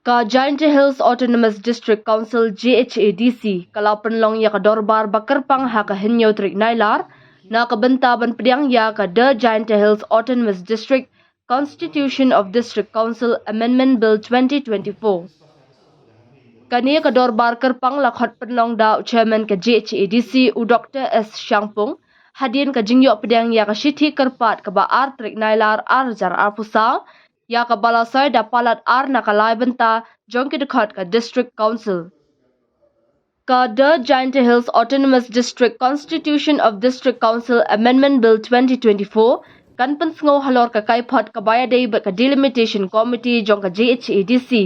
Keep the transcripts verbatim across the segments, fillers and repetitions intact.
Ka Jaintia Hills Autonomous District Council, J H A D C, ka la pynlong ïa ka dorbar ba kyrpang ha ka hynñiew tarik Nailar na ka bynta ban pdiang ïa ka The Jaintia Hills Autonomous District Constitution of District Council Amendment Bill twenty twenty-four. Kane ka dorbar kyrpang la khot pynlong da u chairman ka J H A D C, u Doctor S Shangpung, hadien ka jingïoh pdiang ïa ka shithi kyrpad kaba ar tarik Nailar ar hajar arphew saw, ïa kaba la soi da palat ar na ka lai bynta jong ki dkhot ka District Council. Ka The Jaintia Hills Autonomous District Constitution of District Council Amendment Bill twenty twenty-four kan pynsngew halor ka kaiphod kaba ïadei bad ka Delimitation Committee jong ka J H A D C,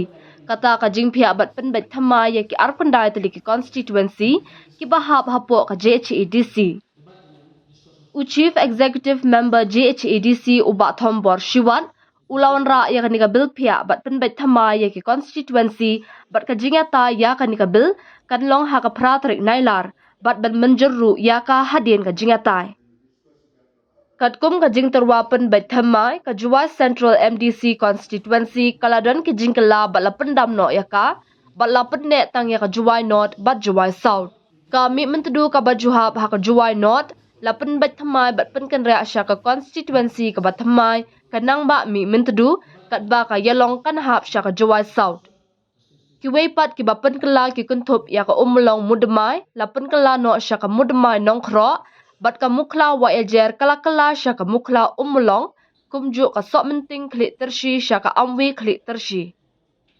kata ka jingphiah bad pynbeit thymmai ïa ki arphew khyndai tylli ki constituency kiba hap hapoh ka J H A D C. U Chief Executive Member J H A D C, u Bah Thombor Shiwat, u la wanrah ïa kane ka bill phiah bad pynbeit thymmai ïa ki constituency, bad ka jingïatai ïa kane ka bill kan long ha ka phra tarik Nailar, bad ban mynjur ruh ïa ka hadien ka jingïatai. Katkum ka jingtyrwa pynbeit thymmai, ka Jowai Central M D C constituency ka la don ki jingkylla bad la pyndam noh ïa ka, bad la pynneh tang ïa ka Jowai North bad Jowai South. Ka Mihmyntdu kaba ju hap ha ka Jowai North la pynbeit thymmai bad pynkynriah sha ka constituency kaba thymmai, ka Nangbah Mihmyntdu, katba ka Ïalong kan hap sha ka Jowai South. Kiwei pat kiba pynkylla ki kynthup ïa ka Ummulong Mudmai la pynkylla noh sha ka Mudmai Nongkhroh, bad ka Mukhla Wahiajer ka la kylla sha ka Mukhla Ummulong, kumjuh ka Sohmynting Khlieh Tyrshi sha ka Amwi Khlieh Tyrshi.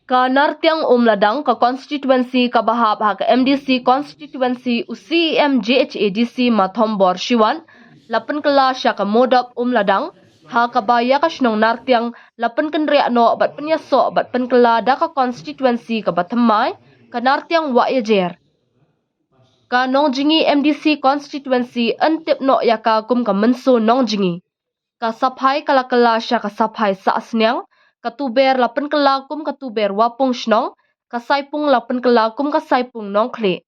Ka Nartiang Umladang, ka constituency kaba hap ha ka M D C constituency, u C E M J H A D C ma Thombor Shiwat, la pynkylla sha ka Modop Umladang, ha kaba ïa ka shnong Nartiang la pynkynriah noh bad pynïasoh bad pynkylla da ka constituency kaba thymmai, ka Nartiang Wahiajer. Ka Nongjngi M D C constituency yn tip noh ïa ka kum ka Mynso Nongjngi. Ka Saphai ka la kylla sha ka Saphai Sahsniang, ka Tuber la pynkylla kum ka Tuber Wapung Shnong, ka Saipung la pynkylla kum ka Saipung Nongkhlieh.